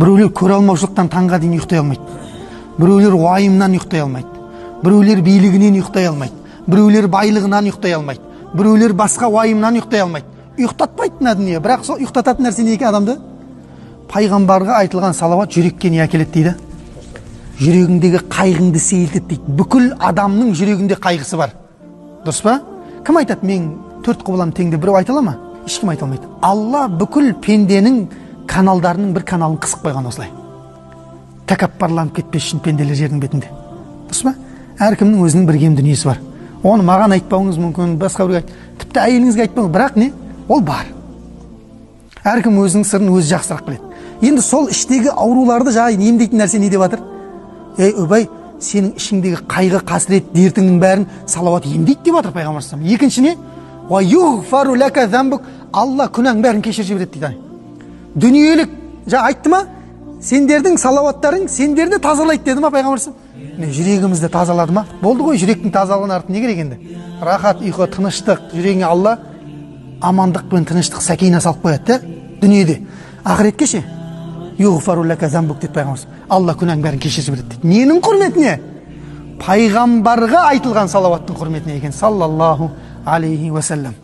Біреулер көре алмаушылықтан таңға дейін ұйықтай алмайды. Біреулер уайымнан ұйықтай алмайды. Біреулер билігінен ұйықтай алмайды. Біреулер байлығынан ұйықтай алмайды. Біреулер басқа уайымнан ұйықтай алмайды. Ұйықтатпайды мына дүние. Бірақ сол ұйықтататын нәрсе не екен адамды? Пайғамбарға айтылған салауат жүрекке не әкеледі дейді? Жүрегіңдегі қайғыңды сейілтеді дейді. Бүкіл адамның жүрегінде қайғысы бар. Дұрыс па? Кім айтады, мен төрт құбылам тең деп? Біреу айта ала ма? Ешкім айта алмайды. Алла бүкіл пенденің каналдарының бір каналын қысып қойған осылай. Тәкаппарланып кетпес үшін пенделер жердің бетінде. Дұрыс па? Әркімнің өзінің бір кем дүниесі бар. Оны маған айтпауыңыз мүмкін, басқа біреуге айт, тіпті әйеліңізге айтпауыңыз, бірақ не? Ол бар. Әркім өзінің сырын өзі жақсырақ біледі. Енді сол іштегі ауруларды жаңа емдейтін нәрсе не деп жатыр? Ей, Үбай, сенің ішіңдегі қайғы, қасірет, дертіңнің бәрін салауат емдейді деп жатыр пайғамбар саллаллаху алейхи вассалам. Екінші не? Уа юғфару лака замбук. Алла күнәң бәрін кешіріп жібереді дейді. Дүниелік, жаңа айтты ма? Сендердің салауаттарың сендерді тазалайды деді ма пайғамбар саллаллаху алейхи вассалам? Міне, жүрегімізді тазалады ма? Болды ғой, жүректің тазалығынан артық не керек енді? Рахат, ұйқы, тыныштық, жүрегіңе Алла амандық пен тыныштық, сәкина салып қояды да дүниеде. Ақыретке ше? Юғфару лака замбук деді пайғамбар. Алла күнәң бәрін кешіріп жібереді дейді. Ненің құрметіне? Пайғамбарға айтылған салауаттың құрметіне екен, саллаллаху алейхи уассалам.